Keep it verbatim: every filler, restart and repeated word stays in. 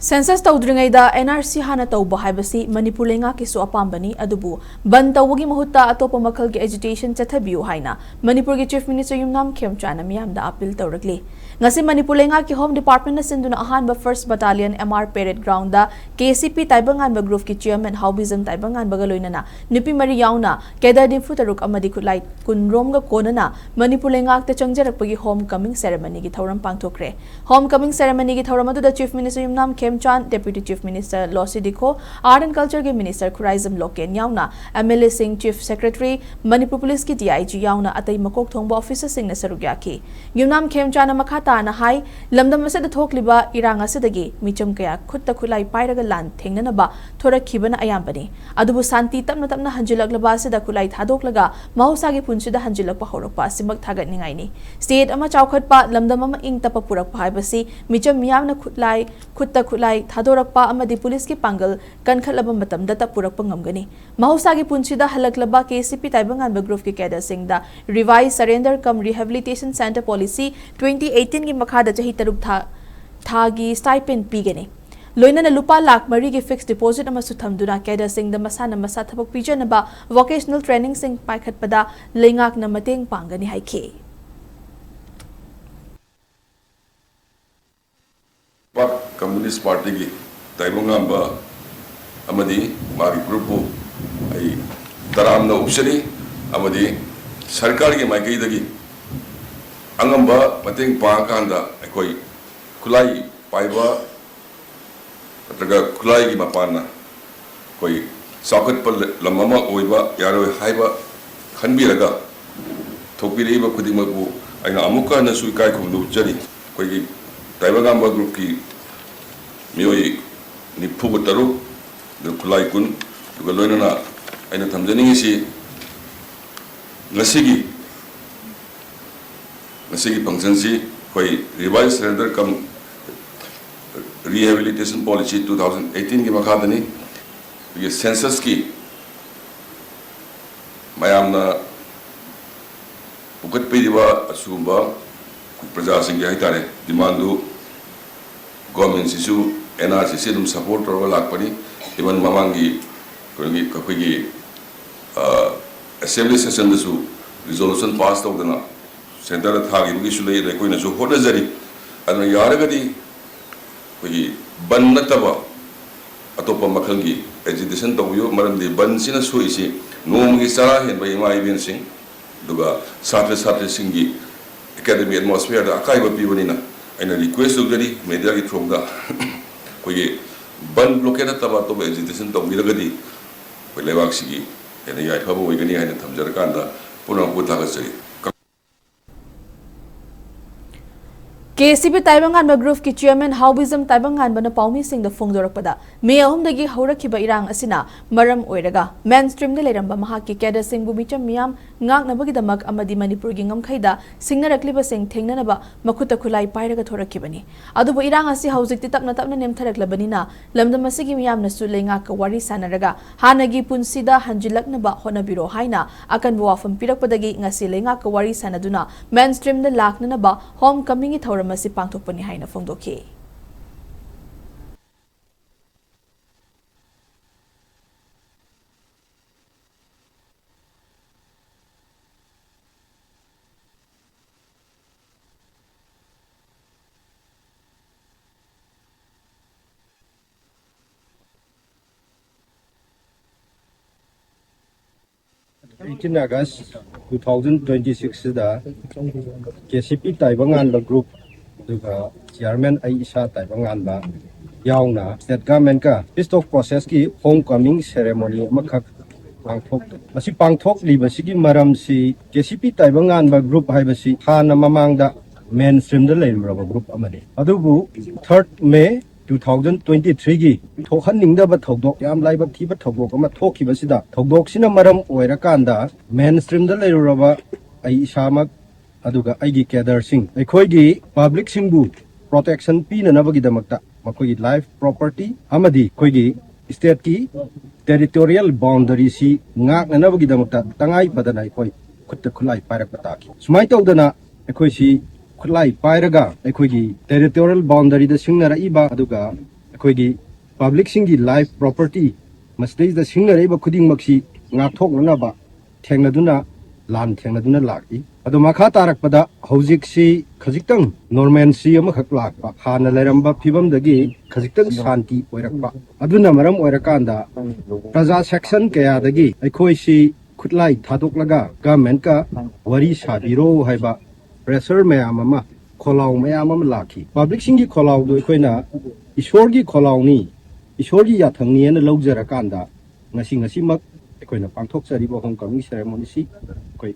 Census ꯇꯧꯗ꯭ꯔꯤꯉꯩꯗ N R C ꯍꯥꯟꯅ ꯇꯧꯕ ꯍꯥꯏꯕꯁꯤ ꯃꯅꯤꯄꯨꯔ ꯂꯩꯉꯥꯛꯀꯤꯁꯨ ꯑꯄꯥꯝꯕꯅꯤ, ꯑꯗꯨꯕꯨ ꯕꯟ ꯇꯧꯕꯒꯤ ꯃꯍꯨꯠꯇ ꯑꯇꯣꯞꯄ ꯃꯈꯜꯒꯤ agitation ꯆꯠꯊꯕꯤꯌꯨ ꯍꯥꯏꯅ ꯃꯅꯤꯄꯨꯔꯒꯤ Chief Minister ꯌꯨꯝꯅꯥꯝ ꯈꯦꯝꯆꯥꯟꯅ ꯃꯤꯌꯥꯝꯗ appeal ꯇꯧꯔꯛꯂꯤ꯫ ꯉꯁꯤ ꯃꯅꯤꯄꯨꯔ ꯂꯩꯉꯥꯛꯀꯤ Home Department ꯅ ꯁꯤꯟꯗꯨꯅ ꯑꯍꯥꯟꯕ First Battalion M R Parade Ground ꯗ K C P ꯇꯥꯏꯕꯪꯉꯥꯟꯕ group ꯀꯤ chairman ꯍꯥꯎꯕꯤꯖꯝ ꯇꯥꯏꯕꯪꯉꯥꯟꯕꯒ ꯂꯣꯏꯅꯅ ꯅꯨꯄꯤ ꯃꯔꯤ ꯌꯥꯎꯅ cadre ꯅꯤꯐꯨ ꯇꯔꯨꯛ ꯑꯃꯗꯤ ꯈꯨꯠꯂꯥꯏ ꯀꯨꯟꯔꯣꯝꯒ ꯀꯣꯟꯅꯅ ꯃꯅꯤꯄꯨꯔ ꯂꯩꯉꯥꯛꯇ ꯆꯪꯖꯔꯛꯄꯒꯤ home coming ceremony ꯒꯤ ꯊꯧꯔꯝ ꯄꯥꯡꯊꯣꯛꯈ꯭ꯔꯦ꯫ Home coming ceremony ꯒꯤ ꯊꯧꯔꯝ ꯑꯗꯨꯗ Chief Minister Yumnam Khemchand, Deputy Chief Minister Losii Dikho, Art and Culture ꯒꯤ Minister ꯈꯨꯔꯥꯏꯖꯝ ꯂꯣꯀꯦꯟ ꯌꯥꯎꯅ M L A ꯁꯤꯡ, Chief Secretary, ꯃꯅꯤꯄꯨꯔ Police ꯀꯤ D I G ꯌꯥꯎꯅ ꯑꯇꯩ ꯃꯀꯣꯛ ꯊꯣꯡꯕ officer ꯁꯤꯡꯅ ꯁꯔꯨꯛ ꯌꯥꯈꯤ꯫ ꯌꯨꯝꯅꯥꯝ ꯈꯦꯝꯆꯥꯟꯅ ꯃꯈꯥ ꯇꯥꯅ ꯍꯥꯏ, ꯂꯝꯗꯝ ꯑꯁꯤꯗ ꯊꯣꯛꯂꯤꯕ ꯏꯔꯥꯡ ꯑꯁꯤꯗꯒꯤ ꯃꯤꯆꯝ ꯀꯌꯥ ꯈꯨꯠꯇ ꯈꯨꯠꯂꯥꯏ ꯄꯥꯏꯔꯒ ꯂꯥꯟ ꯊꯦꯡꯅꯅꯕ ꯊꯣꯔꯛꯈꯤꯕꯅ ꯑꯌꯥꯝꯕꯅꯤ꯫ ꯑꯗꯨꯕꯨ ꯁꯥꯟꯇꯤ ꯇꯞꯅ ꯇꯞꯅ ꯍꯟꯖꯤꯜꯂꯛꯂꯕ ꯑꯁꯤꯗ ꯈꯨꯠꯂꯥꯏ ꯊꯥꯗꯣꯛꯂꯒ ꯃꯍꯧꯁꯥꯒꯤ ꯄꯨꯟꯁꯤꯗ ꯍꯟꯖꯤꯜꯂꯛꯄ ꯍꯧꯔꯛꯄ ꯑꯁꯤꯃꯛ ꯊꯥꯒꯠꯅꯤꯡꯉꯥꯏꯅꯤ꯫ State ꯑꯃ ꯆꯥꯎꯈꯠꯄ, ꯂꯝꯗꯝ ꯑꯃ ꯏꯪ ꯇꯞꯄ ꯄꯨꯔꯛꯄ ꯍꯥꯏꯕꯁꯤ ꯃꯤꯆꯝ ꯃꯤꯌꯥꯝꯅ ꯈꯨꯠꯂꯥꯏ, ꯈꯨꯠꯇ ꯈꯨꯠꯂꯥꯏ ꯊꯥꯗꯣꯔꯛꯄ ꯑꯃꯗꯤ police ꯀꯤ ꯄꯥꯡꯒꯜ ꯀꯟꯈꯠꯂꯕ ꯃꯇꯝꯗꯇ ꯄꯨꯔꯛꯄ ꯉꯝꯒꯅꯤ꯫ ꯃꯍꯧꯁꯥꯒꯤ ꯄꯨꯟꯁꯤꯗ ꯍꯜꯂꯛꯂꯕ K C P ꯇꯥꯏꯕꯪꯉꯥꯟꯕ group ꯀꯤ cadre ꯁꯤꯡꯗ Revised Surrender cum Rehabilitation Centre Policy twenty eighteen ꯒꯤ ꯃꯈꯥꯗ ꯆꯍꯤ ꯇꯔꯨꯛ ꯊꯥ, ꯊꯥꯒꯤ stipend ꯄꯤꯒꯅꯤ꯫ ꯂꯣꯏꯅꯅ ꯂꯨꯄꯥ ꯂꯥꯈ ꯃꯔꯤꯒꯤ fixed deposit ꯑꯃꯁꯨ ꯊꯝꯗꯨꯅ cadre ꯁꯤꯡꯗ ꯃꯁꯥꯅ ꯃꯁꯥ ꯊꯕꯛ ꯄꯤꯖꯅꯕ vocational training ꯁꯤꯡ ꯄꯥꯏꯈꯠꯄꯗ ꯂꯩꯉꯥꯛꯅ ꯃꯇꯦꯡ ꯄꯥꯡꯒꯅꯤ ꯍꯥꯏꯈꯤ꯫ ꯄꯥꯛ Communist Party ꯒꯤ ꯇꯥꯏꯕꯪꯉꯥꯟꯕ ꯑꯃꯗꯤ ꯃꯥꯒꯤ group ꯄꯨ ꯑꯩ ꯇꯔꯥꯝꯅ ꯑꯣꯛꯆꯔꯤ, ꯑꯃꯗꯤ ꯁꯔꯀꯥꯔꯒꯤ ꯃꯥꯏꯀꯩꯗꯒꯤ ꯑꯉꯝꯕ ꯃꯇꯦꯡ ꯄꯥꯡꯉꯀꯥꯟꯗ ꯑꯩꯈꯣꯏ ꯈꯨꯠꯂꯥꯏ ꯄꯥꯏꯕ ꯅꯠꯇ꯭ꯔꯒ ꯈꯨꯠꯂꯥꯏꯒꯤ ꯃꯄꯥꯟꯅ ꯑꯩꯈꯣꯏ ꯆꯥꯎꯈꯠꯄ ꯂ-, ꯂꯝ ꯑꯃ ꯑꯣꯏꯕ ꯌꯥꯔꯣꯏ ꯍꯥꯏꯕ ꯈꯟꯕꯤꯔꯒ ꯊꯣꯛꯄꯤꯔꯛꯏꯕ ꯈꯨꯗꯤꯡꯃꯛꯄꯨ ꯑꯩꯅ ꯑꯃꯨꯛꯀ ꯍꯟꯅꯁꯨ ꯏꯀꯥꯏ ꯈꯨꯝꯅꯕ ꯎꯠꯆꯔꯤ꯫ ꯑꯩꯈꯣꯏꯒꯤ ꯇꯥꯏꯕꯪꯉꯥꯟꯕ group ꯀꯤ ꯃꯤꯑꯣꯏ ꯅꯤꯐꯨꯒ ꯇꯔꯨꯛ, ꯑꯗꯨꯒ ꯈꯨꯠꯂꯥꯏ ꯀꯨꯟ, ꯑꯗꯨꯒ ꯂꯣꯏꯅꯅ ꯑꯩꯅ ꯊꯝꯖꯅꯤꯡꯉꯤꯁꯤ, ꯉꯁꯤꯒꯤ, ꯉꯁꯤꯒꯤ function ꯁꯤ ꯑꯩꯈꯣꯏ Revised Surrender cum Rehabilitation Policy two thousand eighteen ꯒꯤ ꯃꯈꯥꯗꯅꯤ꯫ ꯑꯩꯈꯣꯏꯒꯤ census ꯀꯤ ꯃꯌꯥꯝꯅ ꯄꯨꯈꯠꯄꯤꯔꯤꯕ ꯑꯁꯤꯒꯨꯝꯕ ꯄ꯭ꯔꯖꯥꯁꯤꯡꯒꯤ ꯍꯥꯏꯇꯥꯔꯦ demand ꯗꯨ ꯒꯣꯔꯃꯦꯟꯁꯤꯁꯨ ꯑꯦꯟ ꯑꯥꯔ ꯁꯤꯁꯤ ꯑꯗꯨꯝ ꯁꯄꯣꯔꯠ ꯇꯧꯔꯒ ꯂꯥꯛꯄꯅꯤ꯫ ꯏꯚꯟ ꯃꯃꯥꯡꯒꯤ ꯑꯩꯈꯣꯏꯒꯤ ꯑꯩꯈꯣꯏꯒꯤ ꯑꯦꯁꯦꯝꯕ꯭ꯂꯤ ꯁꯦꯁꯟꯗꯁꯨ ꯔꯤꯖꯣꯂꯨꯁꯟ ꯄꯥꯁ ꯇꯧꯗꯅ ꯁꯦꯟꯇꯔꯗ ꯊꯥꯈꯤꯕꯒꯤꯁꯨ ꯂꯩ꯫ ꯑꯗ ꯑꯩꯈꯣꯏꯅꯁꯨ ꯍꯣꯠꯅꯖꯔꯤ꯫ ꯑꯗꯨꯅ ꯌꯥꯔꯒꯗꯤ ꯑꯩꯈꯣꯏꯒꯤ ꯕꯟ ꯅꯠꯇꯕ ꯑꯇꯣꯞꯄ ꯃꯈꯜꯒꯤ ꯑꯦꯖꯤꯇꯦꯁꯟ ꯇꯧꯕꯤꯌꯨ꯫ ꯃꯔꯝꯗꯤ ꯕꯟꯁꯤꯅ ꯁꯣꯛꯏꯁꯤ ꯅꯣꯡꯃꯒꯤ ꯆꯔꯥ ꯍꯦꯟꯕ ꯏꯃꯥ ꯏꯕꯦꯟꯁꯤꯡ, ꯑꯗꯨꯒ ꯁꯥꯇ꯭ꯔ ꯁꯥꯇ꯭ꯔꯤꯁꯤꯡꯒꯤ ꯑꯦꯀꯥꯗꯃꯤꯛ ꯑꯦꯠꯃꯣꯁꯐꯤꯌꯔꯗ ꯑꯀꯥꯏꯕ ꯄꯤꯕꯅꯤꯅ ꯑꯩꯅ ꯔꯤꯀ꯭ꯋꯦꯁ ꯇꯧꯖꯔꯤ ꯃꯦꯗꯤꯌꯥꯒꯤ ꯊ꯭ꯔꯨꯗ, ꯑꯩꯈꯣꯏꯒꯤ ꯕꯟ ꯕ꯭ꯂꯣꯀꯦꯠ ꯅꯠꯇꯕ ꯑꯇꯣꯞꯄ ꯑꯦꯖꯤꯇꯦꯁꯟ ꯇꯧꯕꯤꯔꯒꯗꯤ ꯑꯩꯈꯣꯏ ꯂꯩꯕꯥꯛꯁꯤꯒꯤ ꯍꯦꯟꯅ ꯌꯥꯏꯐꯕ ꯑꯣꯏꯒꯅꯤ ꯍꯥꯏꯅ ꯊꯝꯖꯔꯀꯥꯟꯗ ꯄꯨꯝꯅꯃꯛꯄꯨ ꯊꯥꯒꯠꯆꯔꯤ꯫ ꯀꯦ ꯁꯤ ꯕꯤ ꯇꯥꯏꯕꯪꯉꯥꯟꯕ ꯒ꯭ꯔꯨꯞꯀꯤ ꯆꯤꯌꯔꯃꯦꯟ ꯍꯥꯎꯕꯤꯖꯝ ꯇꯥꯏꯕꯪꯉꯥꯟꯕꯅ ꯄꯥꯎꯃꯤꯁꯤꯡꯗ ꯐꯣꯡꯗꯣꯔꯛꯄꯗ, ꯃꯦ ꯑꯍꯨꯝꯗꯒꯤ ꯍꯧꯔꯛꯈꯤꯕ ꯏꯔꯥꯡ ꯑꯁꯤꯅ ꯃꯔꯝ ꯑꯣꯏꯔꯒ ꯃꯦꯟ ꯁ꯭ꯇ꯭ꯔꯤꯝꯗ ꯂꯩꯔꯝꯕ ꯃꯍꯥꯛꯀꯤ ꯀꯦꯗꯔꯁꯤꯡꯕꯨ ꯃꯤꯆꯝ ꯃꯤꯌꯥꯝ ꯉꯥꯛꯅꯕꯒꯤꯗꯃꯛ ꯑꯃꯗꯤ ꯃꯅꯤꯄꯨꯔꯒꯤ ꯉꯝꯈꯩꯗ ꯁꯤꯡꯅꯔꯛꯂꯤꯕꯁꯤꯡ ꯊꯦꯡꯅꯅꯕ ꯃꯈꯨꯠꯇ ꯈꯨꯠꯂꯥꯏ ꯄꯥꯏꯔꯒ ꯊꯣꯔꯛꯈꯤꯕꯅꯤ꯫ ꯑꯗꯨꯕꯨ ꯏꯔꯥꯡ ꯑꯁꯤ ꯍꯧꯖꯤꯛꯇꯤ ꯇꯞꯅ ꯇꯞꯅ ꯅꯦꯝꯊꯔꯛꯂꯕꯅꯤꯅ, ꯂꯝꯗꯝ ꯑꯁꯤꯒꯤ ꯃꯤꯌꯥꯝꯅꯁꯨ ꯂꯩꯉꯥꯛꯀ ꯋꯥꯔꯤ ꯁꯥꯟꯅꯔꯒ ꯍꯥꯟꯅꯒꯤ ꯄꯨꯟꯁꯤꯗ ꯍꯟꯖꯤꯜꯂꯛꯅꯕ ꯍꯣꯠꯅꯕꯤꯔꯣ ꯍꯥꯏꯅ ꯑꯀꯟꯕ ꯋꯥꯐꯝ ꯄꯤꯔꯛꯄꯗꯒꯤ ꯉꯁꯤ ꯂꯩꯉꯥꯛꯀ ꯋꯥꯔꯤ ꯁꯥꯟꯅꯗꯨꯅ ꯃꯦꯟ ꯁ꯭ꯇ꯭ꯔꯤꯝꯗ ꯂꯥꯛꯅꯅꯕ ꯍꯣꯝ ꯀꯃꯤꯡꯒꯤ ꯊꯧꯔꯝ ꯑꯁꯤ ꯄꯥꯡꯊꯣꯛꯄꯅꯤ ꯍꯥꯏꯅ ꯐꯣꯡꯗꯣꯛꯈꯤ꯫ eighteen August two thousand twenty six ꯁꯤꯗ ꯀꯦ ꯁꯤ ꯄꯤ ꯇꯥꯏꯕꯪꯉꯥꯟꯕ ꯒ꯭ꯔꯨꯞ ꯑꯗꯨꯒ ꯆꯤꯌꯥꯔꯃꯦꯟ ꯑꯩ ꯏꯁꯥ ꯇꯥꯏꯕꯪꯉꯥꯟꯕ ꯌꯥꯎꯅ ꯁ꯭ꯇꯦꯠ ꯒꯃꯦꯟꯀ peace talk process ꯀꯤ home coming ceremony ꯑꯃꯈꯛ ꯄꯥꯡꯊꯣꯛ ꯃꯁꯤ ꯄꯥꯡꯊꯣꯛꯂꯤꯕꯁꯤꯒꯤ ꯃꯔꯝꯁꯤ ꯀꯦ ꯁꯤ ꯄꯤ ꯇꯥꯏꯕꯪꯉꯥꯟꯕ ꯒ꯭ꯔꯨꯞ ꯍꯥꯏꯕꯁꯤ ꯍꯥꯟꯅ ꯃꯃꯥꯡꯗ ꯃꯦꯟ ꯁ꯭ꯇ꯭ꯔꯤꯝꯗ ꯂꯩꯔꯨꯔꯕ ꯒ꯭ꯔꯨꯞ ꯑꯃꯅꯤ꯫ ꯑꯗꯨꯕꯨ third May two thousand twenty three ꯒꯤ ꯊꯣꯛꯍꯟꯅꯤꯡꯗꯕ ꯊꯧꯗꯣꯛ, ꯌꯥꯝ ꯂꯥꯏꯕꯛ ꯊꯤꯕ ꯊꯧꯗꯣꯛ ꯑꯃ ꯊꯣꯛꯈꯤꯕꯁꯤꯗ, ꯊꯧꯗꯣꯛꯁꯤꯅ ꯃꯔꯝ ꯑꯣꯏꯔꯀꯥꯟꯗ ꯃꯦꯟ ꯁ꯭ꯇ꯭ꯔꯤꯝꯗ ꯂꯩꯔꯨꯔꯕ ꯑꯩ ꯏꯁꯥꯃꯛ ꯑꯗꯨꯒ ꯑꯩꯒꯤ ꯀꯦꯗꯔꯁꯤꯡ, ꯑꯩꯈꯣꯏꯒꯤ ꯄꯕ꯭ꯂꯤꯛꯁꯤꯡꯕꯨ ꯄ꯭ꯔꯣꯇꯦꯛꯁꯟ ꯄꯤꯅꯅꯕꯒꯤꯗꯃꯛꯇ ꯃꯈꯣꯏꯒꯤ ꯂꯥꯏꯐ ꯄ꯭ꯔꯣꯄꯔꯇꯤ ꯑꯃꯗꯤ ꯑꯩꯈꯣꯏꯒꯤ ꯁ꯭ꯇꯦꯠꯀꯤ ꯇꯦꯔꯤꯇꯣꯔꯤꯌꯦꯜ ꯕꯥꯎꯟꯗꯔꯤꯁꯤ ꯉꯥꯛꯅꯅꯕꯒꯤꯗꯃꯛꯇ ꯇꯉꯥꯏ ꯐꯗꯅ ꯑꯩꯈꯣꯏ ꯈꯨꯠꯇ ꯈꯨꯠꯂꯥꯏ ꯄꯥꯏꯔꯛꯄ ꯇꯥꯈꯤ꯫ ꯁꯨꯃꯥꯏꯅ ꯇꯧꯗꯅ ꯑꯩꯈꯣꯏꯁꯤ ꯈꯨꯠꯂꯥꯏ ꯄꯥꯏꯔꯒ ꯑꯩꯈꯣꯏꯒꯤ ꯇꯦꯔꯤꯇꯣꯔꯤꯌꯦꯜ ꯕꯥꯎꯟꯗꯔꯤꯗ ꯁꯤꯡꯅꯔꯛꯏꯕ, ꯑꯗꯨꯒ ꯑꯩꯈꯣꯏꯒꯤ ꯄꯕ꯭ꯂꯤꯛꯁꯤꯡꯒꯤ ꯂꯥꯏꯐ ꯄ꯭ꯔꯣꯄꯔꯇꯤ, ꯃꯁꯤꯗꯩꯁꯤꯗ ꯁꯤꯡꯅꯔꯛꯏꯕ ꯈꯨꯗꯤꯡꯃꯛꯁꯤ ꯉꯥꯛꯊꯣꯛꯅꯅꯕ ꯊꯦꯡꯅꯗꯨꯅ, ꯂꯥꯟ ꯊꯦꯡꯅꯗꯨꯅ ꯂꯥꯛꯏ꯫ ꯑꯗꯣ ꯃꯈꯥ ꯇꯥꯔꯛꯄꯗ ꯍꯧꯖꯤꯛꯁꯤ ꯈꯖꯤꯛꯇꯪ ꯅꯣꯔꯃꯦꯟꯁꯤ ꯑꯃꯈꯛ ꯂꯥꯛꯄ, ꯍꯥꯟꯅ ꯂꯩꯔꯝꯕ ꯐꯤꯕꯝꯗꯒꯤ ꯈꯖꯤꯛꯇꯪ ꯁꯥꯟꯇꯤ ꯑꯣꯏꯔꯛꯄ, ꯑꯗꯨꯅ ꯃꯔꯝ ꯑꯣꯏꯔꯀꯥꯟꯗ ꯄ꯭ꯔꯖꯥ ꯁꯦꯛꯁꯟ ꯀꯌꯥꯗꯒꯤ ꯑꯩꯈꯣꯏꯁꯤ ꯈꯨꯠꯂꯥꯏ ꯊꯥꯗꯣꯛꯂꯒ ꯒꯃꯦꯟꯀ ꯋꯥꯔꯤ ꯁꯥꯕꯤꯔꯣ ꯍꯥꯏꯕ ꯄ꯭ꯔꯦꯁꯔ ꯃꯌꯥꯝ ꯑꯃ, ꯈꯣꯜꯂꯥꯎ ꯃꯌꯥꯝ ꯑꯃ ꯂꯥꯛꯈꯤ꯫ ꯄꯕ꯭ꯂꯤꯛꯁꯤꯡꯒꯤ ꯈꯣꯜꯂꯥꯎꯗꯨ ꯑꯩꯈꯣꯏꯅ ꯏꯁꯣꯔꯒꯤ ꯈꯣꯜꯂꯥꯎꯅꯤ, ꯏꯁꯣꯔꯒꯤ ꯌꯥꯊꯪꯅꯤ ꯍꯥꯏꯅ ꯂꯧꯖꯔꯀꯥꯟꯗ, ꯉꯁꯤ ꯉꯁꯤꯃꯛ ꯑꯩꯈꯣꯏꯅ ꯄꯥꯡꯊꯣꯛꯆꯔꯤꯕ ꯍꯣꯝ ꯀꯃꯤꯡ ꯁꯦꯔꯦꯃꯣꯅꯤꯁꯤ ꯑꯩꯈꯣꯏ